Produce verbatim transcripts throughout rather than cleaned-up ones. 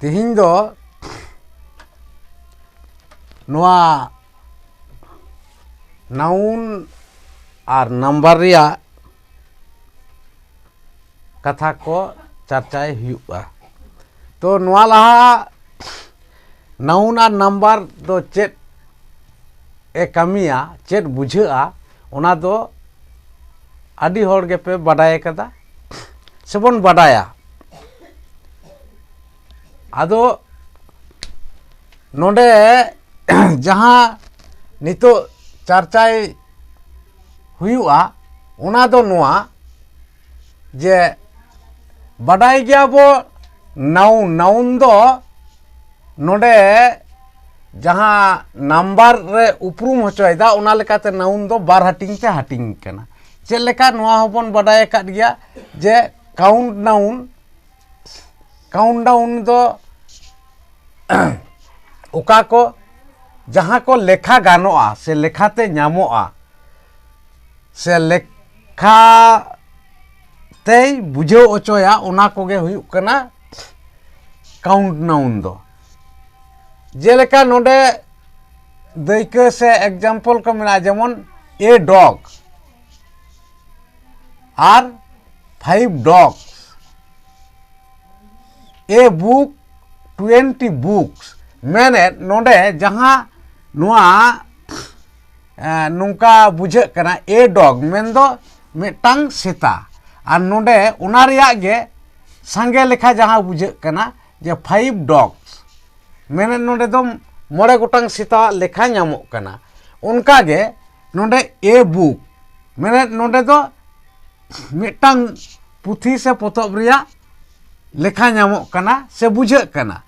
ᱛᱮᱦᱮᱧ ᱫᱚ ᱱᱚᱣᱟ noun ᱟᱨ number ᱨᱮᱭᱟᱜ ᱠᱟᱛᱷᱟ ᱠᱚ ᱪᱟᱨᱪᱟᱭ ᱦᱩᱭᱩᱜᱼᱟ᱾ ᱛᱚ ᱱᱚᱣᱟ ᱞᱟᱦᱟ noun ᱟᱨ number ᱫᱚ ᱪᱮᱫ ᱮ ᱠᱟᱹᱢᱤᱭᱟ, ᱪᱮᱫ ᱵᱩᱡᱷᱟᱹᱜᱼᱟ, ᱚᱱᱟ ᱫᱚ ᱟᱹᱰᱤ ᱦᱚᱲ ᱜᱮᱯᱮ ᱵᱟᱰᱟᱭ ᱟᱠᱟᱫᱟ ᱥᱮᱵᱚᱱ ᱵᱟᱰᱟᱭᱟ᱾ ᱟᱫᱚ ᱱᱚᱰᱮ ᱡᱟᱦᱟᱸ ᱱᱤᱛᱚᱜ ᱪᱟᱨᱪᱟᱭ ᱦᱩᱭᱩᱜᱼᱟ, ᱚᱱᱟ ᱫᱚ ᱱᱚᱣᱟ ᱡᱮ ᱵᱟᱰᱟᱭ ᱜᱮᱭᱟ ᱵᱚ noun, noun ᱫᱚ ᱱᱚᱰᱮ ᱡᱟᱦᱟᱸ number ᱨᱮ ᱩᱯᱨᱩᱢ ᱦᱚᱪᱚᱭᱮᱫᱟ, ᱚᱱᱟ ᱞᱮᱠᱟᱛᱮ noun ᱫᱚ ᱵᱟᱨ ᱦᱟᱹᱴᱤᱧ ᱛᱮ ᱦᱟᱹᱴᱤᱧ ᱠᱟᱱᱟ᱾ ᱪᱮᱫ ᱞᱮᱠᱟ? ᱱᱚᱣᱟ ᱦᱚᱸᱵᱚᱱ ᱵᱟᱰᱟᱭ ᱟᱠᱟᱫ ᱜᱮᱭᱟ ᱡᱮ count noun, count noun ᱫᱚ ᱚᱠᱟ ᱠᱚ, ᱡᱟᱦᱟᱸ ᱠᱚ ᱞᱮᱠᱷᱟ ᱜᱟᱱᱚᱜᱼᱟ ᱥᱮ ᱞᱮᱠᱷᱟᱛᱮ ᱧᱟᱢᱚᱜᱼᱟ ᱥᱮ ᱞᱮᱠᱷᱟ ᱛᱮᱭ ᱵᱩᱡᱷᱟᱹᱣ ᱦᱚᱪᱚᱭᱟ, ᱚᱱᱟ ᱠᱚᱜᱮ ᱦᱩᱭᱩᱜ ᱠᱟᱱᱟ count noun ᱫᱚ᱾ ᱡᱮᱞᱮᱠᱟ ᱱᱚᱰᱮ ᱫᱟᱹᱭᱠᱟᱹ ᱥᱮ example ᱠᱚ ᱢᱮᱱᱟᱜᱼᱟ, ᱡᱮᱢᱚᱱ a dog R five dogs, a book, twenty books᱾ ᱢᱮᱱᱮᱫ ᱱᱚᱰᱮ ᱡᱟᱦᱟᱸ ᱱᱚᱣᱟ, ᱮ, ᱱᱚᱝᱠᱟ ᱵᱩᱡᱷᱟᱹᱜ ᱠᱟᱱᱟ, a dog ᱢᱮᱱᱫᱚ ᱢᱤᱫᱴᱟᱝ ᱥᱮᱛᱟ, ᱟᱨ ᱱᱚᱰᱮ ᱚᱱᱟ ᱨᱮᱭᱟᱜ ᱜᱮ ᱥᱟᱸᱜᱮ ᱞᱮᱠᱷᱟ ᱡᱟᱦᱟᱸ ᱵᱩᱡᱷᱟᱹᱜ ᱠᱟᱱᱟ ᱡᱮ five dogs, ᱢᱮᱱᱮᱫ ᱱᱚᱰᱮ ᱫᱚ ᱢᱚᱬᱮ ᱜᱚᱴᱟᱝ ᱥᱮᱛᱟᱣᱟᱜ ᱞᱮᱠᱷᱟ ᱧᱟᱢᱚᱜ ᱠᱟᱱᱟ᱾ ᱚᱱᱠᱟᱜᱮ ᱱᱚᱰᱮ a book, ᱢᱮᱱᱮᱫ ᱱᱚᱰᱮ ᱫᱚ ᱢᱤᱫᱴᱟᱝ ᱯᱩᱛᱷᱤ ᱥᱮ ᱯᱚᱛᱚᱵ ᱨᱮᱭᱟᱜ ᱞᱮᱠᱷᱟ ᱧᱟᱢᱚᱜ ᱠᱟᱱᱟ ᱥᱮ ᱵᱩᱡᱷᱟᱹᱜ ᱠᱟᱱᱟ᱾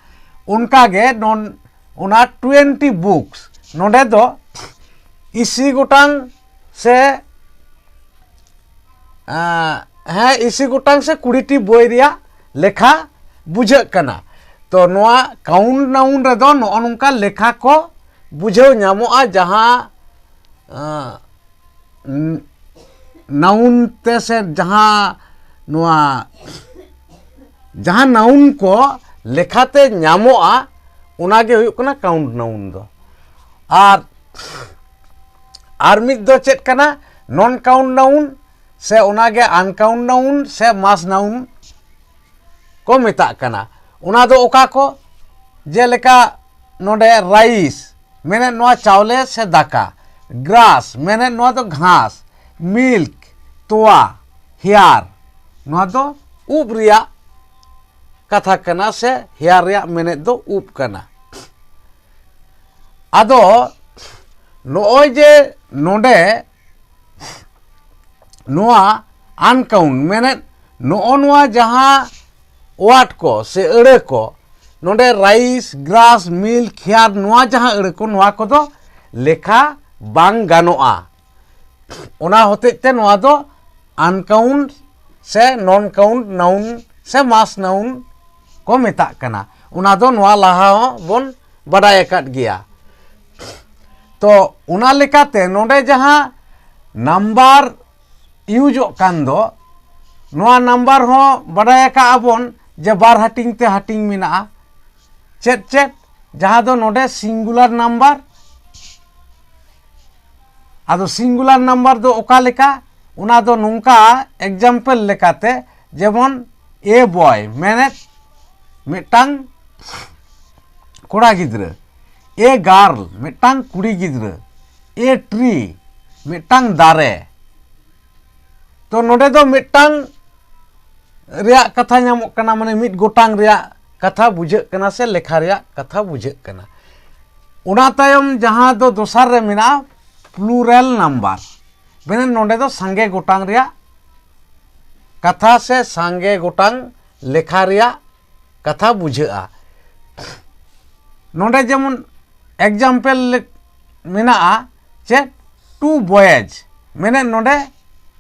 ᱚᱱᱠᱟᱜᱮ ᱱᱚᱱ-, ᱚᱱᱟ twenty books, ᱱᱚᱰᱮ ᱫᱚ ᱤᱥᱤ ᱜᱚᱴᱟᱝ ᱥᱮ, ᱟᱸ, ᱦᱮᱸ, ᱤᱥᱤ ᱜᱚᱴᱟᱝ ᱥᱮ ᱠᱩᱲᱤ ᱴᱤ ᱵᱳᱭ ᱨᱮᱭᱟᱜ ᱞᱮᱠᱷᱟ ᱵᱩᱡᱷᱟᱹᱜ ᱠᱟᱱᱟ᱾ ᱛᱚ ᱱᱚᱣᱟ count noun ᱨᱮᱫᱚ ᱱᱚᱜᱼᱚ ᱱᱚᱝᱠᱟ ᱞᱮᱠᱷᱟ ᱠᱚ ᱵᱩᱡᱷᱟᱹᱣ ᱧᱟᱢᱚᱜᱼᱟ, ᱡᱟᱦᱟᱸ, ᱟᱸ, noun ᱛᱮ ᱥᱮ ᱡᱟᱦᱟᱸ ᱱᱚᱣᱟ, ᱡᱟᱦᱟᱸ noun ᱠᱚ ᱞᱮᱠᱷᱟᱛᱮ ᱧᱟᱢᱚᱜᱼᱟ, ᱚᱱᱟ ᱜᱮ ᱦᱩᱭᱩᱜ ᱠᱟᱱᱟ count noun ᱫᱚ᱾ ᱟᱨ ᱟᱨ ᱢᱤᱫ ᱫᱚ ᱪᱮᱫ ᱠᱟᱱᱟ? Non count noun ᱥᱮ ᱚᱱᱟ ᱜᱮ uncount noun ᱥᱮ mass noun ᱠᱚ ᱢᱮᱛᱟᱜ ᱠᱟᱱᱟ᱾ ᱚᱱᱟ ᱫᱚ ᱚᱠᱟ ᱠᱚ? ᱡᱮᱞᱮᱠᱟ ᱱᱚᱰᱮ rice, ᱢᱮᱱᱮᱫ ᱱᱚᱣᱟ ᱪᱟᱣᱞᱮ ᱥᱮ ᱫᱟᱠᱟ, grass, ᱢᱮᱱᱮᱫ ᱱᱚᱣᱟ ᱫᱚ ᱜᱷᱟᱥ, milk, ᱛᱚᱣᱟ, hair, ᱱᱚᱣᱟ ᱫᱚ ᱩᱵ ᱨᱮᱭᱟᱜ ᱠᱟᱛᱷᱟ ᱠᱟᱱᱟ ᱥᱮ hair ᱨᱮᱭᱟᱜ ᱢᱮᱱᱮᱫ ᱫᱚ ᱩᱵ ᱠᱟᱱᱟ᱾ ᱟᱫᱚ ᱱᱚᱜᱼᱚᱭ ᱡᱮ ᱱᱚᱰᱮ ᱱᱚᱣᱟ uncount ᱢᱮᱱᱮᱫ ᱱᱚᱜᱼᱚ ᱱᱚᱣᱟ ᱡᱟᱦᱟᱸ word ᱠᱚ ᱥᱮ ᱟᱹᱲᱟᱹ ᱠᱚ, ᱱᱚᱰᱮ rice, grass, milk, hair, ᱱᱚᱣᱟ ᱡᱟᱦᱟᱸ ᱟᱹᱲᱟᱹ ᱠᱚ, ᱱᱚᱣᱟ ᱠᱚᱫᱚ ᱞᱮᱠᱷᱟ ᱵᱟᱝ ᱜᱟᱱᱚᱜᱼᱟ᱾ ᱚᱱᱟ ᱦᱚᱛᱮᱡ ᱛᱮ ᱱᱚᱣᱟ ᱫᱚ uncount ᱥᱮ non count noun ᱥᱮ mass noun ᱠᱚ ᱢᱮᱛᱟᱜ ᱠᱟᱱᱟ᱾ ᱚᱱᱟ ᱫᱚ ᱱᱚᱣᱟ ᱞᱟᱦᱟ ᱦᱚᱸ ᱵᱚᱱ ᱵᱟᱰᱟᱭ ᱟᱠᱟᱫ ᱜᱮᱭᱟ᱾ ᱛᱚ ᱚᱱᱟ ᱞᱮᱠᱟᱛᱮ ᱱᱚᱰᱮ ᱡᱟᱦᱟᱸ number useᱚᱜ ᱠᱟᱱ ᱫᱚ, ᱱᱚᱣᱟ number ᱦᱚᱸ ᱵᱟᱰᱟᱭ ᱟᱠᱟᱫ ᱟᱵᱚᱱ ᱡᱮ ᱵᱟᱨ ᱦᱟᱹᱴᱤᱧ ᱛᱮ ᱦᱟᱹᱴᱤᱧ ᱢᱮᱱᱟᱜᱼᱟ᱾ ᱪᱮᱫ ᱪᱮᱫ? ᱡᱟᱦᱟᱸ ᱫᱚ ᱱᱚᱰᱮ singular number, ᱟᱫᱚ singular number ᱫᱚ ᱚᱠᱟ ᱞᱮᱠᱟ? ᱚᱱᱟ ᱫᱚ ᱱᱚᱝᱠᱟ, example ᱞᱮᱠᱟᱛᱮ, ᱡᱮᱢᱚᱱ a boy ᱢᱮᱱᱮᱫ ᱢᱤᱫᱴᱟᱝ ᱠᱚᱲᱟ ᱜᱤᱫᱽᱨᱟᱹ, a girl ᱢᱤᱫᱴᱟᱝ ᱠᱩᱲᱤ ᱜᱤᱫᱽᱨᱟᱹ, a tree ᱢᱤᱫᱴᱟᱝ ᱫᱟᱨᱮ᱾ ᱛᱚ ᱱᱚᱰᱮ ᱫᱚ ᱢᱤᱫᱴᱟᱝ ᱨᱮᱭᱟᱜ ᱠᱟᱛᱷᱟ ᱧᱟᱢᱚᱜ ᱠᱟᱱᱟ, ᱢᱟᱱᱮ ᱢᱤᱫ ᱜᱚᱴᱟᱝ ᱨᱮᱭᱟᱜ ᱠᱟᱛᱷᱟ ᱵᱩᱡᱷᱟᱹᱜ ᱠᱟᱱᱟ ᱥᱮ ᱞᱮᱠᱷᱟ ᱨᱮᱭᱟᱜ ᱠᱟᱛᱷᱟ ᱵᱩᱡᱷᱟᱹᱜ ᱠᱟᱱᱟ᱾ ᱚᱱᱟ ᱛᱟᱭᱚᱢ ᱡᱟᱦᱟᱸ ᱫᱚ ᱫᱚᱥᱟᱨ ᱨᱮ ᱢᱮᱱᱟᱜᱼᱟ plural number, ᱢᱟᱱᱮ ᱱᱚᱰᱮ ᱫᱚ ᱥᱟᱸᱜᱮ ᱜᱚᱴᱟᱝ ᱨᱮᱭᱟᱜ ᱠᱟᱛᱷᱟ ᱥᱮ ᱥᱟᱸᱜᱮ ᱜᱚᱴᱟᱝ ᱞᱮᱠᱷᱟ ᱨᱮᱭᱟᱜ ᱠᱟᱛᱷᱟ ᱵᱩᱡᱷᱟᱹᱜᱼᱟ᱾ ᱱᱚᱰᱮ ᱡᱮᱢᱚᱱ example ᱞᱮ-, ᱢᱮᱱᱟᱜᱼᱟ ᱪᱮᱫ? Two boys, ᱢᱮᱱᱮᱫ ᱱᱚᱰᱮ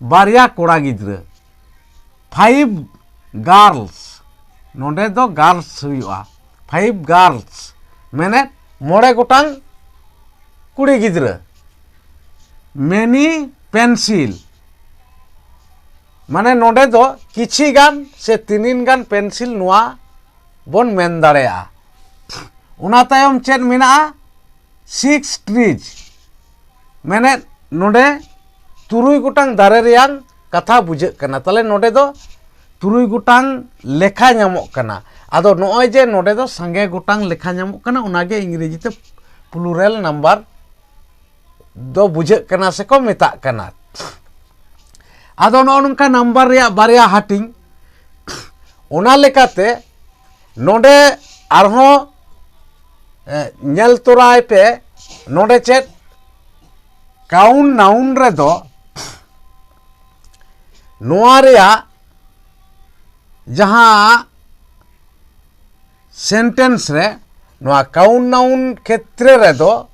ᱵᱟᱨᱭᱟ ᱠᱚᱲᱟ ᱜᱤᱫᱽᱨᱟᱹ᱾ Five girls, ᱱᱚᱰᱮ ᱫᱚ girls ᱦᱩᱭᱩᱜᱼᱟ᱾ Five girls, ᱢᱮᱱᱮᱫ ᱢᱚᱬᱮ ᱜᱚᱴᱟᱝ ᱠᱩᱲᱤ ᱜᱤᱫᱽᱨᱟᱹ᱾ Many pencil, ᱢᱟᱱᱮ ᱱᱚᱰᱮ ᱫᱚ ᱠᱤᱪᱷᱤ ᱜᱟᱱ ᱥᱮ ᱛᱤᱱᱤᱱ ᱜᱟᱱ pencil ᱱᱚᱣᱟ ᱵᱚᱱ ᱢᱮᱱ ᱫᱟᱲᱮᱭᱟᱜᱼᱟ᱾ ᱚᱱᱟ ᱛᱟᱭᱚᱢ ᱪᱮᱫ ᱢᱮᱱᱟᱜᱼᱟ? Six trees, ᱢᱮᱱᱮᱫ ᱱᱚᱰᱮ ᱛᱩᱨᱩᱭ ᱜᱚᱴᱟᱝ ᱫᱟᱨᱮ ᱨᱮᱭᱟᱝ ᱠᱟᱛᱷᱟ ᱵᱩᱡᱷᱟᱹᱜ ᱠᱟᱱᱟ᱾ ᱛᱟᱦᱚᱞᱮ ᱱᱚᱰᱮ ᱫᱚ ᱛᱩᱨᱩᱭ ᱜᱚᱴᱟᱝ ᱞᱮᱠᱷᱟ ᱧᱟᱢᱚᱜ ᱠᱟᱱᱟ᱾ ᱟᱫᱚ ᱱᱚᱜᱼᱚᱭ ᱡᱮ ᱱᱚᱰᱮ ᱫᱚ ᱥᱟᱸᱜᱮ ᱜᱚᱴᱟᱝ ᱞᱮᱠᱷᱟ ᱧᱟᱢᱚᱜ ᱠᱟᱱᱟ, ᱚᱱᱟᱜᱮ ᱤᱝᱨᱮᱡᱤ ᱛᱮ plural number ᱫᱚ ᱵᱩᱡᱷᱟᱹᱜ ᱠᱟᱱᱟ ᱥᱮᱠᱚ ᱢᱮᱛᱟᱜ ᱠᱟᱱᱟ᱾ ᱟᱫᱚ ᱱᱚᱜᱼᱚ ᱱᱚᱝᱠᱟ number ᱨᱮᱭᱟᱜ ᱵᱟᱨᱭᱟ ᱦᱟᱹᱴᱤᱧ᱾ ᱚᱱᱟ ᱞᱮᱠᱟᱛᱮ ᱱᱚᱰᱮ ᱟᱨᱦᱚᱸ, ᱮ, ᱧᱮᱞ ᱛᱚᱨᱟᱭ ᱯᱮ, ᱱᱚᱰᱮ ᱪᱮᱫ count noun ᱨᱮᱫᱚ ᱱᱚᱣᱟ ᱨᱮᱭᱟᱜ ᱡᱟᱦᱟᱸ sentence ᱨᱮ, ᱱᱚᱣᱟ count noun ᱠᱷᱮᱛᱨᱮ ᱨᱮᱫᱚ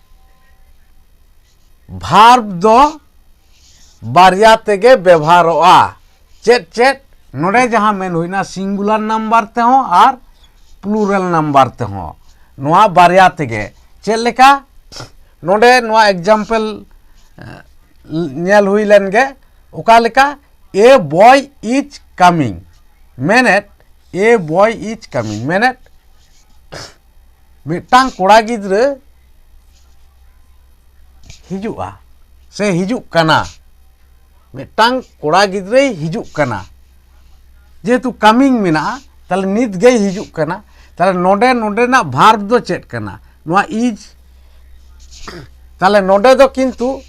verb ᱫᱚ ᱵᱟᱨᱭᱟ ᱛᱮᱜᱮ ᱵᱮᱵᱷᱟᱨᱚᱜᱼᱟ᱾ ᱪᱮᱫ ᱪᱮᱫ? ᱱᱚᱰᱮ ᱡᱟᱦᱟᱸ ᱢᱮᱱ ᱦᱩᱭᱱᱟ, singular number ᱛᱮᱦᱚᱸ ᱟᱨ plural number ᱛᱮᱦᱚᱸ, ᱱᱚᱣᱟ ᱵᱟᱨᱭᱟ ᱛᱮᱜᱮ᱾ ᱪᱮᱫ ᱞᱮᱠᱟ? ᱱᱚᱰᱮ ᱱᱚᱣᱟ example, ᱮ, ᱧᱮᱞ ᱦᱩᱭ ᱞᱮᱱ ᱜᱮ᱾ ᱚᱠᱟ ᱞᱮᱠᱟ? A boy is coming, ᱢᱮᱱᱮᱫ, a boy is coming, ᱢᱮᱱᱮᱫ ᱢᱤᱫᱴᱟᱝ ᱠᱚᱲᱟ ᱜᱤᱫᱽᱨᱟᱹ ᱦᱤᱡᱩᱜᱼᱟ ᱥᱮ ᱦᱤᱡᱩᱜ ᱠᱟᱱᱟ᱾ ᱢᱤᱫᱴᱟᱝ ᱠᱚᱲᱟ ᱜᱤᱫᱽᱨᱟᱹᱭ ᱦᱤᱡᱩᱜ ᱠᱟᱱᱟ᱾ ᱡᱮᱦᱮᱛᱩ coming ᱢᱮᱱᱟᱜᱼᱟ, ᱛᱟᱦᱞᱮ ᱱᱤᱛ ᱜᱮᱭ ᱦᱤᱡᱩᱜ ᱠᱟᱱᱟ᱾ ᱛᱟᱦᱞᱮ ᱱᱚᱰᱮ, ᱱᱚᱰᱮᱱᱟᱜ verb ᱫᱚ ᱪᱮᱫ ᱠᱟᱱᱟ? ᱱᱚᱣᱟ is᱾ ᱛᱟᱦᱞᱮ ᱱᱚᱰᱮ ᱫᱚ ᱠᱤᱱᱛᱩ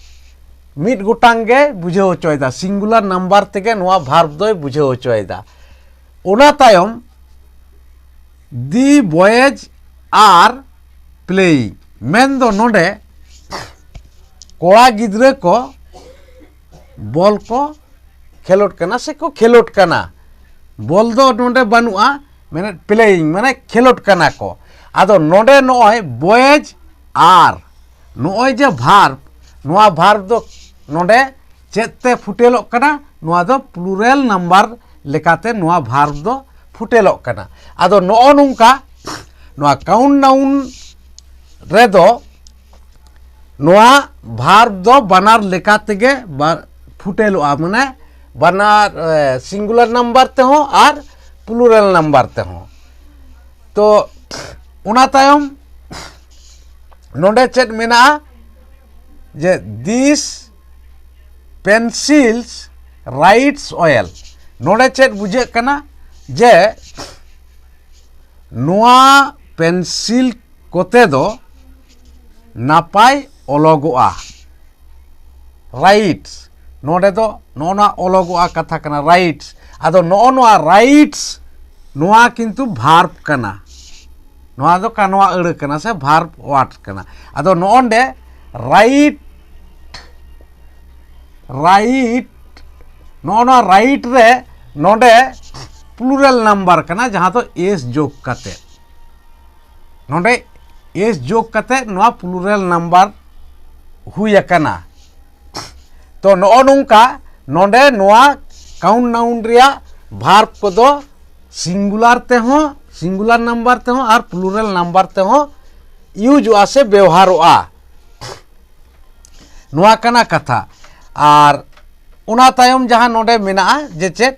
ᱢᱤᱫ ᱜᱚᱴᱟᱝ ᱜᱮ ᱵᱩᱡᱷᱟᱹᱣ ᱦᱚᱪᱚᱭᱮᱫᱟ, singular number ᱛᱮᱜᱮ ᱱᱚᱣᱟ verb ᱫᱚᱭ ᱵᱩᱡᱷᱟᱹᱣ ᱦᱚᱪᱚᱭᱮᱫᱟ᱾ ᱚᱱᱟ ᱛᱟᱭᱚᱢ, the boys are playing, ᱢᱮᱱᱫᱚ ᱱᱚᱰᱮ ᱠᱚᱲᱟ ᱜᱤᱫᱽᱨᱟᱹ ᱠᱚ ᱵᱚᱞ ᱠᱚ ᱠᱷᱮᱞᱳᱰ ᱠᱟᱱᱟ ᱥᱮ ᱠᱚ ᱠᱷᱮᱞᱳᱰ ᱠᱟᱱᱟ᱾ ᱵᱚᱞ ᱫᱚ ᱱᱚᱰᱮ ᱵᱟᱹᱱᱩᱜᱼᱟ, ᱢᱟᱱᱮ playing, ᱢᱟᱱᱮ ᱠᱷᱮᱞᱳᱰ ᱠᱟᱱᱟ ᱠᱚ᱾ ᱟᱫᱚ ᱱᱚᱰᱮ ᱱᱚᱜᱼᱚᱭ boys are, ᱱᱚᱜᱼᱚᱭ ᱡᱮ verb, ᱱᱚᱣᱟ verb ᱫᱚ ᱱᱚᱰᱮ ᱪᱮᱫ ᱛᱮ ᱯᱷᱩᱴᱮᱞᱚᱜ ᱠᱟᱱᱟ? ᱱᱚᱣᱟ ᱫᱚ plural number ᱞᱮᱠᱟᱛᱮ ᱱᱚᱣᱟ verb ᱫᱚ ᱯᱷᱩᱴᱮᱞᱚᱜ ᱠᱟᱱᱟ᱾ ᱟᱫᱚ ᱱᱚᱜᱼᱚ ᱱᱚᱝᱠᱟ ᱱᱚᱣᱟ count noun ᱨᱮᱫᱚ ᱱᱚᱣᱟ verb ᱫᱚ ᱵᱟᱱᱟᱨ ᱞᱮᱠᱟ ᱛᱮᱜᱮ ᱵᱟ-, ᱯᱷᱩᱴᱮᱞᱚᱜᱼᱟ, ᱢᱟᱱᱮ ᱵᱟᱱᱟᱨ, ᱮ, singular number ᱛᱮᱦᱚᱸ ᱟᱨ plural number ᱛᱮᱦᱚᱸ᱾ ᱛᱚ ᱚᱱᱟ ᱛᱟᱭᱚᱢ ᱱᱚᱰᱮ ᱪᱮᱫ ᱢᱮᱱᱟᱜᱼᱟ? ᱡᱮ this pencils writes well᱾ ᱱᱚᱰᱮ ᱪᱮᱫ ᱵᱩᱡᱷᱟᱹᱜ ᱠᱟᱱᱟ? ᱡᱮ ᱱᱚᱣᱟ ᱯᱮᱱᱥᱤᱞ ᱠᱚᱛᱮ ᱫᱚ ᱱᱟᱯᱟᱭ ᱚᱞᱚᱜᱚᱜᱼᱟ᱾ ᱨᱟᱭᱤᱴᱥ, ᱱᱚᱰᱮ ᱫᱚ ᱱᱚᱜᱼᱚ ᱱᱚᱣᱟ ᱚᱞᱚᱜᱚᱜᱼᱟ ᱠᱟᱛᱷᱟ ᱠᱟᱱᱟ, ᱨᱟᱭᱤᱴᱥ᱾ ᱟᱫᱚ ᱱᱚᱜᱼᱚ ᱱᱚᱣᱟ ᱨᱟᱭᱤᱴᱥ, ᱱᱚᱣᱟ ᱠᱤᱱᱛᱩ ᱵᱷᱟᱨᱵ ᱠᱟᱱᱟ, ᱱᱚᱣᱟ ᱫᱚ ᱠᱟᱱᱣᱟ ᱟᱹᱲᱟᱹ ᱠᱟᱱᱟ ᱥᱮ ᱵᱷᱟᱨᱵ ᱣᱟᱨᱰ ᱠᱟᱱᱟ᱾ ᱟᱫᱚ ᱱᱚᱜᱼᱚ ᱱᱚᱰᱮ ᱨᱟᱭᱤᱴ, ᱨᱟᱭᱤᱴ, ᱱᱚᱜᱼᱚ ᱱᱚᱣᱟ ᱨᱟᱭᱤᱴ ᱨᱮ ᱱᱚᱰᱮ ᱯᱞᱩᱨᱟᱞ ᱱᱟᱢᱵᱟᱨ ᱠᱟᱱᱟ, ᱡᱟᱦᱟᱸ ᱫᱚ ᱮᱥ ᱡᱳᱜᱽ ᱠᱟᱛᱮ, ᱱᱚᱰᱮ ᱮᱥ ᱡᱳᱜᱽ ᱠᱟᱛᱮ ᱱᱚᱣᱟ ᱯᱞᱩᱨᱟᱞ ᱱᱟᱢᱵᱟᱨ ᱦᱩᱭ ᱟᱠᱟᱱᱟ᱾ ᱛᱚ ᱱᱚᱜᱼᱚ ᱱᱚᱝᱠᱟ ᱱᱚᱰᱮ ᱱᱚᱣᱟ ᱠᱟᱣᱩᱱᱴ ᱱᱟᱣᱩᱱ ᱨᱮᱭᱟᱜ ᱵᱷᱟᱨᱵ ᱠᱚᱫᱚ ᱥᱤᱝᱜᱩᱞᱟᱨ ᱛᱮᱦᱚᱸ, ᱥᱤᱝᱜᱩᱞᱟᱨ ᱱᱟᱢᱵᱟᱨ ᱛᱮᱦᱚᱸ ᱟᱨ ᱯᱞᱩᱨᱟᱞ ᱱᱟᱢᱵᱟᱨ ᱛᱮᱦᱚᱸ ᱤᱭᱩᱡᱚᱜᱼᱟ ᱥᱮ ᱵᱮᱣᱦᱟᱨᱚᱜᱼᱟ᱾ ᱱᱚᱣᱟ ᱠᱟᱱᱟ ᱠᱟᱛᱷᱟ᱾ ᱟᱨ ᱚᱱᱟ ᱛᱟᱭᱚᱢ ᱡᱟᱦᱟᱸ ᱱᱚᱰᱮ ᱢᱮᱱᱟᱜᱼᱟ ᱡᱮ ᱪᱮᱫ,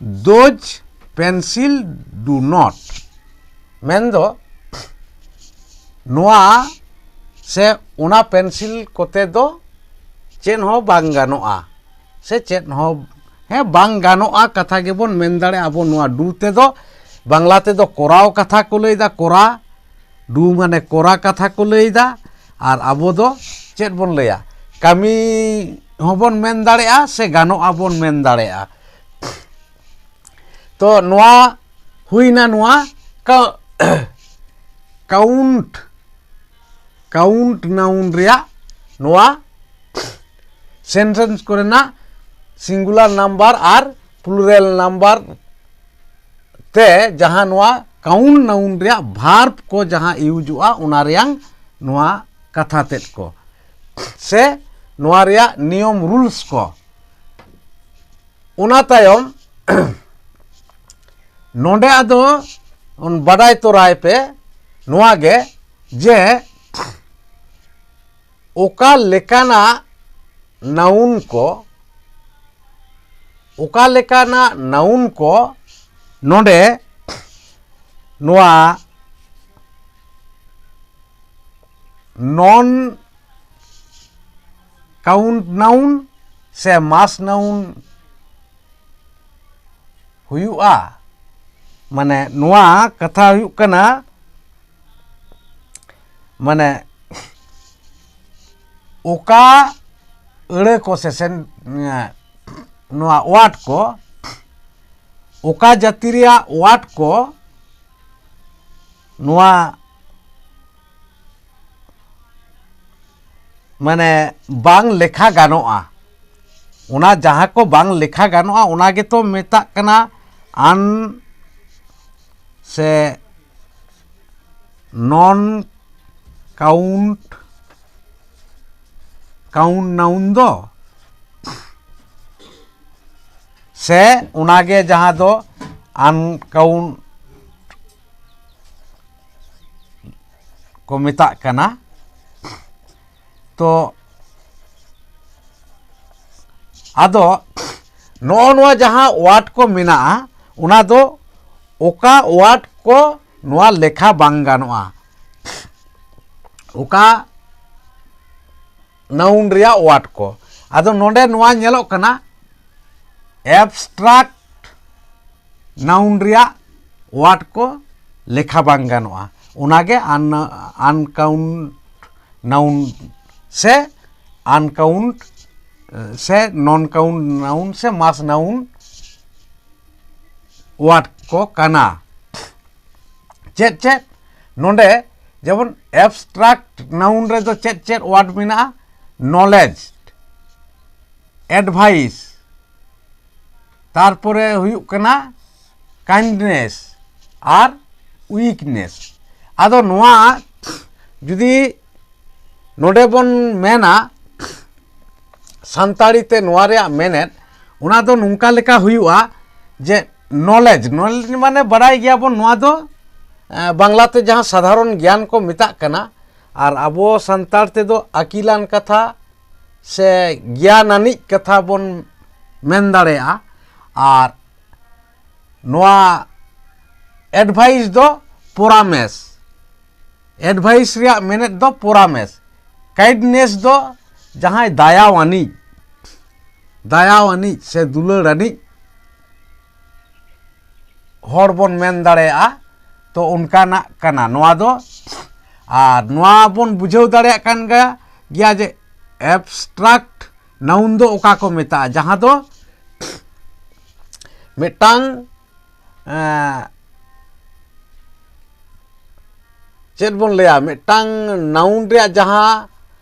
those pencil do not, ᱢᱮᱱᱫᱚ ᱱᱚᱣᱟ ᱥᱮ ᱚᱱᱟ ᱯᱮᱱᱥᱤᱞ ᱠᱚᱛᱮ ᱫᱚ ᱪᱮᱫ ᱦᱚᱸ ᱵᱟᱝ ᱜᱟᱱᱚᱜᱼᱟ, ᱥᱮ ᱪᱮᱫ ᱦᱚᱸ, ᱦᱮᱸ, ᱵᱟᱝ ᱜᱟᱱᱚᱜᱼᱟ ᱠᱟᱛᱷᱟ ᱜᱮᱵᱚᱱ ᱢᱮᱱ ᱫᱟᱲᱮᱭᱟᱜᱼᱟ ᱟᱵᱚ ᱱᱚᱣᱟ ᱰᱩ ᱛᱮᱫᱚ᱾ ᱵᱟᱝᱞᱟ ᱛᱮᱫᱚ ᱠᱚᱨᱟᱣ ᱠᱟᱛᱷᱟ ᱠᱚ ᱞᱟᱹᱭᱫᱟ, ᱠᱚᱨᱟ, ᱰᱩ ᱢᱟᱱᱮ ᱠᱚᱨᱟ ᱠᱟᱛᱷᱟ ᱠᱚ ᱞᱟᱹᱭᱫᱟ᱾ ᱟᱨ ᱟᱵᱚ ᱫᱚ ᱪᱮᱫ ᱵᱚᱱ ᱞᱟᱹᱭᱟ? ᱠᱟᱹᱢᱤ ᱦᱚᱸᱵᱚᱱ ᱢᱮᱱ ᱫᱟᱲᱮᱭᱟᱜᱼᱟ ᱥᱮ ᱜᱟᱱᱚᱜᱼᱟ ᱵᱚᱱ ᱢᱮᱱ ᱫᱟᱲᱮᱭᱟᱜᱼᱟ᱾ ᱛᱚ ᱱᱚᱣᱟ ᱦᱩᱭᱱᱟ ᱱᱚᱣᱟ ᱠᱟ-, ᱠᱟᱣᱩᱱᱴ, ᱠᱟᱣᱩᱱᱴ ᱱᱟᱣᱩᱱ ᱨᱮᱭᱟᱜ ᱱᱚᱣᱟ ᱥᱮᱱᱴᱮᱱᱥ ᱠᱚᱨᱮᱱᱟᱜ ᱥᱤᱝᱜᱩᱞᱟᱨ ᱱᱟᱢᱵᱟᱨ ᱟᱨ ᱯᱞᱩᱨᱟᱞ ᱱᱟᱢᱵᱟᱨ ᱛᱮ ᱡᱟᱦᱟᱸ ᱱᱚᱣᱟ ᱠᱟᱣᱩᱱᱴ ᱱᱟᱣᱩᱱ ᱨᱮᱭᱟᱜ ᱵᱷᱟᱨᱵ ᱠᱚ ᱡᱟᱦᱟᱸ ᱤᱭᱩᱡᱚᱜᱼᱟ, ᱚᱱᱟ ᱨᱮᱭᱟᱝ ᱱᱚᱣᱟ ᱠᱟᱛᱷᱟ ᱛᱮᱫ ᱠᱚ ᱥᱮ ᱱᱚᱣᱟ ᱨᱮᱭᱟᱜ ᱱᱤᱭᱚᱢ, ᱨᱩᱞᱥ ᱠᱚ᱾ ᱚᱱᱟ ᱛᱟᱭᱚᱢ ᱱᱚᱰᱮ ᱟᱫᱚ ᱵᱟᱰᱟᱭ ᱛᱚᱨᱟᱭ ᱯᱮ ᱱᱚᱣᱟ ᱜᱮ ᱡᱮ ᱚᱠᱟ ᱞᱮᱠᱟᱱᱟᱜ ᱱᱟᱣᱩᱱ ᱠᱚ, ᱚᱠᱟ ᱞᱮᱠᱟᱱᱟᱜ ᱱᱟᱣᱩᱱ ᱠᱚ ᱱᱚᱰᱮ ᱱᱚᱣᱟ ᱱᱚᱱ ᱠᱟᱣᱩᱱᱴ ᱱᱟᱣᱩᱱ ᱥᱮ ᱢᱟᱥ ᱱᱟᱣᱩᱱ ᱦᱩᱭᱩᱜᱼᱟ? ᱢᱟᱱᱮ ᱱᱚᱣᱟ ᱠᱟᱛᱷᱟ ᱦᱩᱭᱩᱜ ᱠᱟᱱᱟ, ᱢᱟᱱᱮ ᱚᱠᱟ ᱟᱹᱲᱟᱹ ᱠᱚ ᱥᱮ ᱥᱮᱱ-, ᱱᱚᱣᱟ ᱣᱟᱨᱰ ᱠᱚ, ᱚᱠᱟ ᱡᱟᱹᱛᱤ ᱨᱮᱭᱟᱜ ᱣᱟᱨᱰ ᱠᱚ ᱱᱚᱣᱟ ᱢᱟᱱᱮ ᱵᱟᱝ ᱞᱮᱠᱷᱟ ᱜᱟᱱᱚᱜᱼᱟ, ᱚᱱᱟ ᱡᱟᱦᱟᱸ ᱠᱚ ᱵᱟᱝ ᱞᱮᱠᱷᱟ ᱜᱟᱱᱚᱜᱼᱟ, ᱚᱱᱟ ᱜᱮᱛᱚ ᱢᱮᱛᱟᱜ ᱠᱟᱱᱟ ᱟᱱ ᱥᱮ ᱱᱚᱱ ᱠᱟᱣᱩᱱᱴ, ᱠᱟᱣᱩᱱᱴ ᱱᱟᱣᱩᱱ ᱫᱚ, ᱥᱮ ᱚᱱᱟᱜᱮ ᱡᱟᱦᱟᱸ ᱫᱚ ᱟᱱᱠᱟᱣᱩᱱᱴ ᱠᱚ ᱢᱮᱛᱟᱜ ᱠᱟᱱᱟ᱾ ᱛᱚ ᱟᱫᱚ ᱱᱚᱜᱼᱚ ᱱᱚᱣᱟ ᱡᱟᱦᱟᱸ ᱣᱟᱨᱰ ᱠᱚ ᱢᱮᱱᱟᱜᱼᱟ, ᱚᱱᱟ ᱫᱚ ᱚᱠᱟ ᱣᱟᱨᱰ ᱠᱚ ᱱᱚᱣᱟ ᱞᱮᱠᱷᱟ ᱵᱟᱝ ᱜᱟᱱᱚᱜᱼᱟ, ᱚᱠᱟ ᱱᱟᱣᱩᱱ ᱨᱮᱭᱟᱜ ᱣᱟᱨᱰ ᱠᱚ᱾ ᱟᱫᱚ ᱱᱚᱰᱮ ᱱᱚᱣᱟ ᱧᱮᱞᱚᱜ ᱠᱟᱱᱟ, ᱮᱵᱥᱴᱨᱟᱠᱴ ᱱᱟᱣᱩᱱ ᱨᱮᱭᱟᱜ ᱣᱟᱨᱰ ᱠᱚ ᱞᱮᱠᱷᱟ ᱵᱟᱝ ᱜᱟᱱᱚᱜᱼᱟ, ᱚᱱᱟᱜᱮ ᱟᱱ-, ᱟᱱᱠᱟᱣᱩᱱᱴ ᱱᱟᱣᱩᱱ ᱥᱮ ᱟᱱᱠᱟᱣᱩᱱᱴ ᱥᱮ ᱱᱚᱱ ᱠᱟᱣᱩᱱᱴ ᱱᱟᱣᱩᱱ ᱥᱮ ᱢᱟᱥ ᱱᱟᱣᱩᱱ ᱣᱟᱨᱰ ᱠᱚ ᱠᱟᱱᱟ᱾ ᱪᱮᱫ ᱪᱮᱫ? ᱱᱚᱰᱮ ᱡᱮᱢᱚᱱ ᱮᱵᱥᱴᱨᱟᱠᱴ ᱱᱟᱣᱩᱱ ᱨᱮᱫᱚ ᱪᱮᱫ ᱪᱮᱫ ᱣᱟᱨᱰ ᱢᱮᱱᱟᱜᱼᱟ? ᱱᱚᱞᱮᱡᱽ, ᱮᱰᱵᱷᱟᱭᱤᱥ, ᱛᱟᱨᱯᱚᱨᱮ ᱦᱩᱭᱩᱜ ᱠᱟᱱᱟ ᱠᱟᱭᱤᱱᱰᱱᱮᱥ ᱟᱨ ᱩᱭᱤᱠᱱᱮᱥ᱾ ᱟᱫᱚ ᱱᱚᱣᱟ ᱡᱩᱫᱤ ᱱᱚᱰᱮ ᱵᱚᱱ ᱢᱮᱱᱟ ᱥᱟᱱᱛᱟᱲᱤ ᱛᱮ ᱱᱚᱣᱟ ᱨᱮᱭᱟᱜ ᱢᱮᱱᱮᱫ, ᱚᱱᱟ ᱫᱚ ᱱᱚᱝᱠᱟ ᱞᱮᱠᱟ ᱦᱩᱭᱩᱜᱼᱟ ᱡᱮ ᱱᱚᱞᱮᱡᱽ, ᱱᱚᱞᱮᱡᱽ ᱢᱟᱱᱮ ᱵᱟᱲᱟᱭ ᱜᱮᱭᱟᱵᱚᱱ ᱱᱚᱣᱟ ᱫᱚ, ᱮ, ᱵᱟᱝᱞᱟᱛᱮ ᱡᱟᱦᱟᱸ ᱥᱟᱫᱷᱟᱨᱚᱱ ᱜᱮᱭᱟᱱ ᱠᱚ ᱢᱮᱛᱟᱜ ᱠᱟᱱᱟ, ᱟᱨ ᱟᱵᱚ ᱥᱟᱱᱛᱟᱲ ᱛᱮᱫᱚ ᱟᱹᱠᱤᱞᱟᱱ ᱠᱟᱛᱷᱟ ᱥᱮ ᱜᱮᱭᱟᱱ ᱟᱱᱤᱡ ᱠᱟᱛᱷᱟ ᱵᱚᱱ ᱢᱮᱱ ᱫᱟᱲᱮᱭᱟᱜᱼᱟ᱾ ᱟᱨ ᱱᱚᱣᱟ ᱮᱰᱵᱷᱟᱭᱤᱥ ᱫᱚ ᱯᱚᱨᱟᱢᱮᱥ, ᱮᱰᱵᱷᱟᱭᱤᱥ ᱨᱮᱭᱟᱜ ᱢᱮᱱᱮᱫ ᱫᱚ ᱯᱚᱨᱟᱢᱮᱥ᱾ ᱠᱟᱭᱤᱱᱰᱱᱮᱥ ᱫᱚ ᱡᱟᱦᱟᱸᱭ ᱫᱟᱭᱟᱣᱟᱱᱤᱡ, ᱫᱟᱭᱟᱣᱟᱱᱤᱡ ᱥᱮ ᱫᱩᱞᱟᱹᱲ ᱟᱱᱤᱡ ᱦᱚᱲ ᱵᱚᱱ ᱢᱮᱱ ᱫᱟᱲᱮᱭᱟᱜᱼᱟ, ᱛᱚ ᱚᱱᱠᱟᱱᱟᱜ ᱠᱟᱱᱟ ᱱᱚᱣᱟ ᱫᱚ᱾ ᱟᱨ ᱱᱚᱣᱟ ᱵᱚᱱ ᱵᱩᱡᱷᱟᱹᱣ ᱫᱟᱲᱮᱭᱟᱜ ᱠᱟᱱ ᱜᱮᱭᱟ, ᱜᱮᱭᱟ ᱡᱮ ᱮᱵᱥᱴᱨᱟᱠᱴ ᱱᱟᱣᱩᱱ ᱫᱚ ᱚᱠᱟ ᱠᱚ ᱢᱮᱛᱟᱜᱼᱟ, ᱡᱟᱦᱟᱸ ᱫᱚ ᱢᱤᱫᱴᱟᱝ, ᱮᱸ, ᱪᱮᱫ ᱵᱚᱱ ᱞᱟᱹᱭᱟ, ᱢᱤᱫᱴᱟᱝ ᱱᱟᱣᱩᱱ ᱨᱮᱭᱟᱜ ᱡᱟᱦᱟᱸ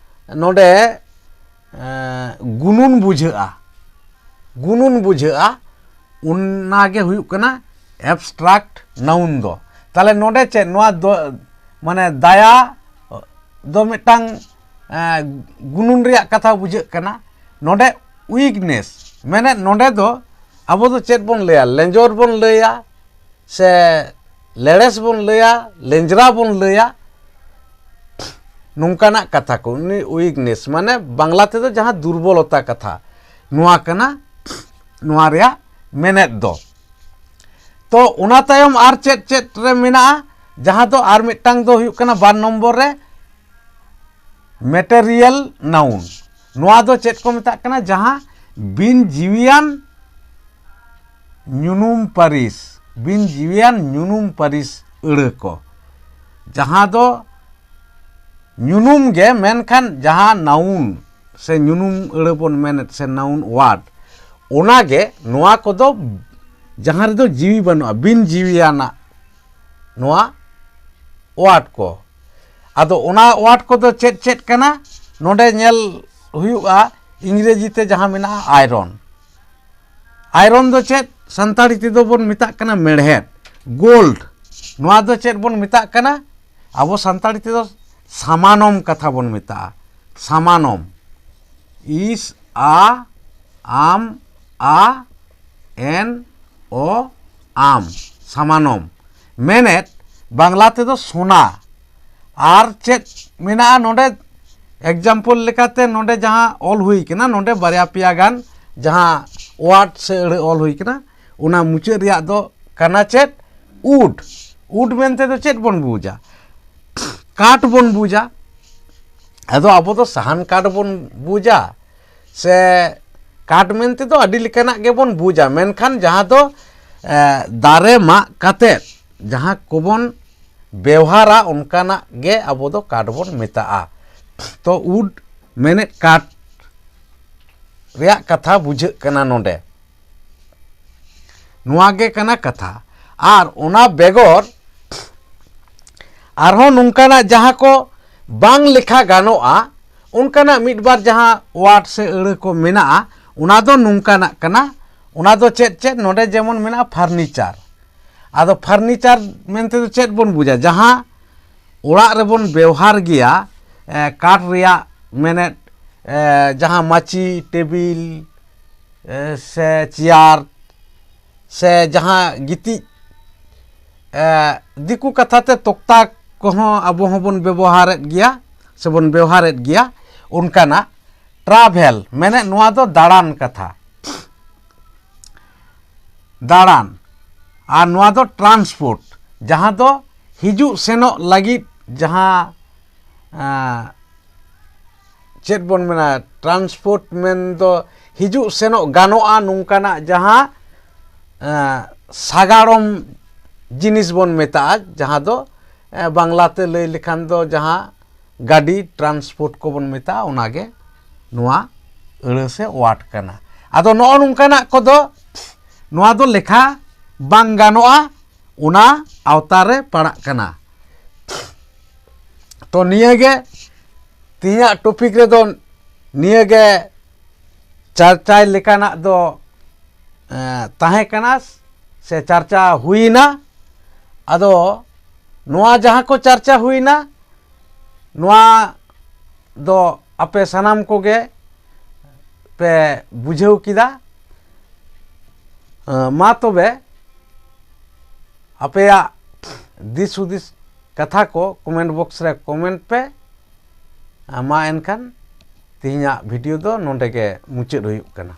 ᱱᱚᱰᱮ, ᱮᱸ, ᱜᱩᱱᱩᱱ ᱵᱩᱡᱷᱟᱹᱜᱼᱟ, ᱜᱩᱱᱩᱱ ᱵᱩᱡᱷᱟᱹᱜᱼᱟ, ᱚᱱᱟ ᱜᱮ ᱦᱩᱭᱩᱜ ᱠᱟᱱᱟ ᱮᱵᱥᱴᱨᱟᱠᱴ ᱱᱟᱣᱩᱱ ᱫᱚ᱾ ᱛᱟᱦᱞᱮ ᱱᱚᱰᱮ ᱪᱮᱫ, ᱱᱚᱣᱟ ᱫᱚ, ᱢᱟᱱᱮ ᱫᱟᱭᱟ ᱫᱚ ᱢᱤᱫᱴᱟᱝ, ᱮᱸ, ᱜᱩᱱᱩᱱ ᱨᱮᱭᱟᱜ ᱠᱟᱛᱷᱟ ᱵᱩᱡᱷᱟᱹᱜ ᱠᱟᱱᱟ᱾ ᱱᱚᱰᱮ ᱩᱭᱤᱠᱱᱮᱥ, ᱢᱮᱱᱮᱫ ᱱᱚᱰᱮ ᱫᱚ ᱟᱵᱚ ᱫᱚ ᱪᱮᱫ ᱵᱚᱱ ᱞᱟᱹᱭᱟ? ᱞᱮᱸᱡᱚᱨ ᱵᱚᱱ ᱞᱟᱹᱭᱟ, ᱥᱮ ᱞᱮᱲᱮᱥ ᱵᱚᱱ ᱞᱟᱹᱭᱟ, ᱞᱮᱸᱡᱽᱨᱟ ᱵᱚᱱ ᱞᱟᱹᱭᱟ, ᱱᱚᱝᱠᱟᱱᱟᱜ ᱠᱟᱛᱷᱟ ᱠᱚ᱾ ᱩᱱᱤ ᱩᱭᱤᱠᱱᱮᱥ ᱢᱟᱱᱮ ᱵᱟᱝᱞᱟ ᱛᱮᱫᱚ ᱡᱟᱦᱟᱸ ᱫᱩᱨᱵᱚᱞᱚᱛᱟ ᱠᱟᱛᱷᱟ, ᱱᱚᱣᱟ ᱠᱟᱱᱟ ᱱᱚᱣᱟ ᱨᱮᱭᱟᱜ ᱢᱮᱱᱮᱫ ᱫᱚ᱾ ᱛᱚ ᱚᱱᱟ ᱛᱟᱭᱚᱢ ᱟᱨ ᱪᱮᱫ ᱪᱮᱫ ᱨᱮ ᱢᱮᱱᱟᱜᱼᱟ? ᱡᱟᱦᱟᱸ ᱫᱚ ᱟᱨ ᱢᱤᱫᱴᱟᱝ ᱫᱚ ᱦᱩᱭᱩᱜ ᱠᱟᱱᱟ ᱵᱟᱨ ᱱᱚᱢᱵᱚᱨ ᱨᱮ ᱢᱮᱴᱮᱨᱤᱭᱟᱞ ᱱᱟᱣᱩᱱ᱾ ᱱᱚᱣᱟ ᱫᱚ ᱪᱮᱫ ᱠᱚ ᱢᱮᱛᱟᱜ ᱠᱟᱱᱟ? ᱡᱟᱦᱟᱸ ᱵᱤᱱ ᱡᱤᱣᱤᱭᱟᱱ ᱧᱩᱱᱩᱢ ᱯᱟᱹᱨᱤᱥ, ᱵᱤᱱ ᱡᱤᱣᱤᱭᱟᱱ ᱧᱩᱱᱩᱢ ᱯᱟᱹᱨᱤᱥ ᱟᱹᱲᱟᱹ ᱠᱚ, ᱡᱟᱦᱟᱸ ᱫᱚ ᱧᱩᱱᱩᱢ ᱜᱮ, ᱢᱮᱱᱠᱷᱟᱱ ᱡᱟᱦᱟᱸ ᱱᱟᱣᱩᱱ ᱥᱮ ᱧᱩᱱᱩᱢ ᱟᱹᱲᱟᱹ ᱵᱚᱱ ᱢᱮᱱᱮᱫ ᱥᱮ ᱱᱟᱣᱩᱱ ᱣᱟᱨᱰ, ᱚᱱᱟᱜᱮ ᱱᱚᱣᱟ ᱠᱚᱫᱚ ᱡᱟᱦᱟᱸ ᱨᱮᱫᱚ ᱡᱤᱣᱤ ᱵᱟᱹᱱᱩᱜᱼᱟ, ᱵᱤᱱ ᱡᱤᱣᱤᱭᱟᱱᱟᱜ ᱱᱚᱣᱟ ᱣᱟᱨᱰ ᱠᱚ᱾ ᱟᱫᱚ ᱚᱱᱟ ᱣᱟᱨᱰ ᱠᱚᱫᱚ ᱪᱮᱫ ᱪᱮᱫ ᱠᱟᱱᱟ? ᱱᱚᱰᱮ ᱧᱮᱞ ᱦᱩᱭᱩᱜᱼᱟ, ᱤᱝᱨᱮᱡᱤ ᱛᱮ ᱡᱟᱦᱟᱸ ᱢᱮᱱᱟᱜᱼᱟ ᱟᱭᱨᱚᱱ᱾ ᱟᱭᱨᱚᱱ ᱫᱚ ᱪᱮᱫ? ᱥᱟᱱᱛᱟᱲᱤ ᱛᱮᱫᱚ ᱵᱚᱱ ᱢᱮᱛᱟᱜ ᱠᱟᱱᱟ ᱢᱮᱲᱦᱮᱫ, ᱜᱳᱞᱰ᱾ ᱱᱚᱣᱟ ᱫᱚ ᱪᱮᱫ ᱵᱚᱱ ᱢᱮᱛᱟᱜ ᱠᱟᱱᱟ? ᱟᱵᱚ ᱥᱟᱱᱛᱟᱲᱤ ᱛᱮᱫᱚ ᱥᱟᱢᱟᱱᱚᱢ ᱠᱟᱛᱷᱟ ᱵᱚᱱ ᱢᱮᱛᱟᱜᱼᱟ, ᱥᱟᱢᱟᱱᱚᱢ᱾ ᱤᱥ ᱟ ᱟᱢ ᱟ ᱮᱱ ᱚ ᱟᱢ, ᱥᱟᱢᱟᱱᱚᱢ᱾ ᱢᱮᱱᱮᱫ ᱵᱟᱝᱞᱟ ᱛᱮᱫᱚ ᱥᱳᱱᱟ᱾ ᱟᱨ ᱪᱮᱫ ᱢᱮᱱᱟᱜᱼᱟ ᱱᱚᱰᱮ? ᱮᱠᱡᱟᱢᱯᱚᱞ ᱞᱮᱠᱟᱛᱮ ᱱᱚᱰᱮ ᱡᱟᱦᱟᱸ ᱚᱞ ᱦᱩᱭ ᱠᱟᱱᱟ, ᱱᱚᱰᱮ ᱵᱟᱨᱭᱟ ᱯᱮᱭᱟ ᱜᱟᱱ ᱡᱟᱦᱟᱸ ᱣᱟᱨᱰ ᱥᱮ ᱟᱹᱲᱟᱹ ᱚᱞ ᱦᱩᱭ ᱠᱟᱱᱟ, ᱚᱱᱟ ᱢᱩᱪᱟᱹᱫ ᱨᱮᱭᱟᱜ ᱫᱚ ᱠᱟᱱᱟ ᱪᱮᱫ? ᱩᱰ᱾ ᱩᱰ ᱢᱮᱱᱛᱮ ᱫᱚ ᱪᱮᱫ ᱵᱚᱱ ᱵᱩᱡᱟ? ᱠᱟᱴ ᱵᱚᱱ ᱵᱩᱡᱟ᱾ ᱟᱫᱚ ᱟᱵᱚ ᱫᱚ ᱥᱟᱦᱟᱱ ᱠᱟᱴ ᱵᱚᱱ ᱵᱩᱡᱟ ᱥᱮ ᱠᱟᱴ ᱢᱮᱱᱛᱮ ᱫᱚ ᱟᱹᱰᱤ ᱞᱮᱠᱟᱱᱟᱜ ᱜᱮᱵᱚᱱ ᱵᱩᱡᱟ, ᱢᱮᱱᱠᱷᱟᱱ ᱡᱟᱦᱟᱸ ᱫᱚ ᱮ, ᱫᱟᱨᱮ ᱢᱟᱜ ᱠᱟᱛᱮᱫ ᱡᱟᱦᱟᱸ ᱠᱚᱵᱚᱱ ᱵᱮᱣᱦᱟᱨᱟ, ᱚᱱᱠᱟᱱᱟᱜ ᱜᱮ ᱟᱵᱚ ᱫᱚ ᱠᱟᱴ ᱵᱚᱱ ᱢᱮᱛᱟᱜᱼᱟ᱾ ᱛᱚ ᱩᱰ ᱢᱮᱱᱮᱫ ᱠᱟᱴ ᱨᱮᱭᱟᱜ ᱠᱟᱛᱷᱟ ᱵᱩᱡᱷᱟᱹᱜ ᱠᱟᱱᱟ ᱱᱚᱰᱮ᱾ ᱱᱚᱣᱟ ᱜᱮ ᱠᱟᱱᱟ ᱠᱟᱛᱷᱟ᱾ ᱟᱨ ᱚᱱᱟ ᱵᱮᱜᱚᱨ ᱟᱨᱦᱚᱸ ᱱᱚᱝᱠᱟᱱᱟᱜ ᱡᱟᱦᱟᱸ ᱠᱚ ᱵᱟᱝ ᱞᱮᱠᱷᱟ ᱜᱟᱱᱚᱜᱼᱟ, ᱚᱱᱠᱟᱱᱟᱜ ᱢᱤᱫ ᱵᱟᱨ ᱡᱟᱦᱟᱸ ᱣᱟᱨᱰ ᱥᱮ ᱟᱹᱲᱟᱹ ᱠᱚ ᱢᱮᱱᱟᱜᱼᱟ, ᱚᱱᱟ ᱫᱚ ᱱᱚᱝᱠᱟᱱᱟᱜ ᱠᱟᱱᱟ᱾ ᱚᱱᱟ ᱫᱚ ᱪᱮᱫ ᱪᱮᱫ? ᱱᱚᱰᱮ ᱡᱮᱢᱚᱱ ᱢᱮᱱᱟᱜᱼᱟ ᱯᱷᱟᱨᱱᱤᱪᱟᱨ᱾ ᱟᱫᱚ ᱯᱷᱟᱨᱱᱤᱪᱟᱨ ᱢᱮᱱᱛᱮ ᱫᱚ ᱪᱮᱫ ᱵᱚᱱ ᱵᱩᱡᱟ? ᱡᱟᱦᱟᱸ ᱚᱲᱟᱜ ᱨᱮᱵᱚᱱ ᱵᱮᱣᱦᱟᱨ ᱜᱮᱭᱟ, ᱮ, ᱠᱟᱴ ᱨᱮᱭᱟᱜ ᱢᱮᱱᱮᱫ, ᱮ, ᱡᱟᱦᱟᱸ ᱢᱟᱹᱪᱤ, ᱴᱮᱵᱤᱞ, ᱮ, ᱥᱮ ᱪᱮᱭᱟᱨ, ᱥᱮ ᱡᱟᱦᱟᱸ ᱜᱤᱛᱤᱡ, ᱮ, ᱫᱤᱠᱩ ᱠᱟᱛᱷᱟ ᱛᱮ ᱛᱚᱠᱛᱟ ᱠᱚᱦᱚᱸ ᱟᱵᱚ ᱦᱚᱸᱵᱚᱱ ᱵᱮᱵᱚᱦᱟᱨᱮᱫ ᱜᱮᱭᱟ ᱥᱮᱵᱚᱱ ᱵᱮᱣᱦᱟᱨᱮᱫ ᱜᱮᱭᱟ᱾ ᱚᱱᱠᱟᱱᱟᱜ ᱴᱨᱟᱵᱷᱮᱞ ᱢᱮᱱᱮᱫ ᱱᱚᱣᱟ ᱫᱚ ᱫᱟᱬᱟᱱ ᱠᱟᱛᱷᱟ, ᱫᱟᱬᱟᱱ᱾ ᱟᱨ ᱱᱚᱣᱟ ᱫᱚ ᱴᱨᱟᱱᱥᱯᱳᱨᱴ, ᱡᱟᱦᱟᱸ ᱫᱚ ᱦᱤᱡᱩᱜ ᱥᱮᱱᱚᱜ ᱞᱟᱹᱜᱤᱫ ᱡᱟᱦᱟᱸ, ᱮ, ᱪᱮᱫ ᱵᱚᱱ ᱢᱮᱱᱟ, ᱴᱨᱟᱱᱥᱯᱳᱨᱴ ᱢᱮᱱ ᱫᱚ ᱦᱤᱡᱩᱜ ᱥᱮᱱᱚᱜ ᱜᱟᱱᱚᱜᱼᱟ ᱱᱚᱝᱠᱟᱱᱟᱜ ᱡᱟᱦᱟᱸ, ᱮ, ᱥᱟᱜᱟᱲᱚᱢ ᱡᱤᱱᱤᱥ ᱵᱚᱱ ᱢᱮᱛᱟᱜᱼᱟ, ᱡᱟᱦᱟᱸ ᱫᱚ, ᱮ, ᱵᱟᱝᱞᱟ ᱛᱮ ᱞᱟᱹᱭ ᱞᱮᱠᱷᱟᱱ ᱫᱚ ᱡᱟᱦᱟᱸ ᱜᱟᱹᱰᱤ ᱴᱨᱟᱱᱥᱯᱳᱨᱴ ᱠᱚᱵᱚᱱ ᱢᱮᱛᱟᱜᱼᱟ, ᱚᱱᱟᱜᱮ ᱱᱚᱣᱟ ᱟᱹᱲᱟᱹ ᱥᱮ ᱣᱟᱨᱰ ᱠᱟᱱᱟ᱾ ᱟᱫᱚ ᱱᱚᱜᱼᱚ ᱱᱚᱝᱠᱟᱱᱟᱜ ᱠᱚᱫᱚ ᱱᱚᱣᱟ ᱫᱚ ᱞᱮᱠᱷᱟ ᱵᱟᱝ ᱜᱟᱱᱚᱜᱼᱟ, ᱚᱱᱟ ᱟᱣᱛᱟ ᱨᱮ ᱯᱟᱲᱟᱜ ᱠᱟᱱᱟ᱾ ᱛᱚ ᱱᱤᱭᱟᱹᱜᱮ ᱛᱮᱦᱮᱧᱟᱜ ᱴᱚᱯᱤᱠ ᱨᱮᱫᱚ ᱱᱤᱭᱟᱹᱜᱮ ᱪᱟᱨᱪᱟᱭ ᱞᱮᱠᱟᱱᱟᱜ ᱫᱚ, ᱮ, ᱛᱟᱦᱮᱸ ᱠᱟᱱᱟ ᱥᱮ ᱪᱟᱨᱪᱟ ᱦᱩᱭᱮᱱᱟ᱾ ᱟᱫᱚ ᱱᱚᱣᱟ ᱡᱟᱦᱟᱸ ᱠᱚ ᱪᱟᱨᱪᱟ ᱦᱩᱭᱮᱱᱟ, ᱱᱚᱣᱟ ᱫᱚ ᱟᱯᱮ ᱥᱟᱱᱟᱢ ᱠᱚᱜᱮ ᱯᱮ ᱵᱩᱡᱷᱟᱹᱣ ᱠᱮᱫᱟ᱾ ᱮ, ᱢᱟ ᱛᱚᱵᱮ ᱟᱯᱮᱭᱟᱜ ᱫᱤᱥ ᱦᱩᱫᱤᱥ ᱠᱟᱛᱷᱟ ᱠᱚ comment box ᱨᱮ comment ᱯᱮ᱾ ᱢᱟ ᱮᱱᱠᱷᱟᱱ ᱛᱮᱦᱮᱧᱟᱜ video ᱫᱚ ᱱᱚᱰᱮ ᱜᱮ ᱢᱩᱪᱟᱹᱫ ᱦᱩᱭᱩᱜ ᱠᱟᱱᱟ᱾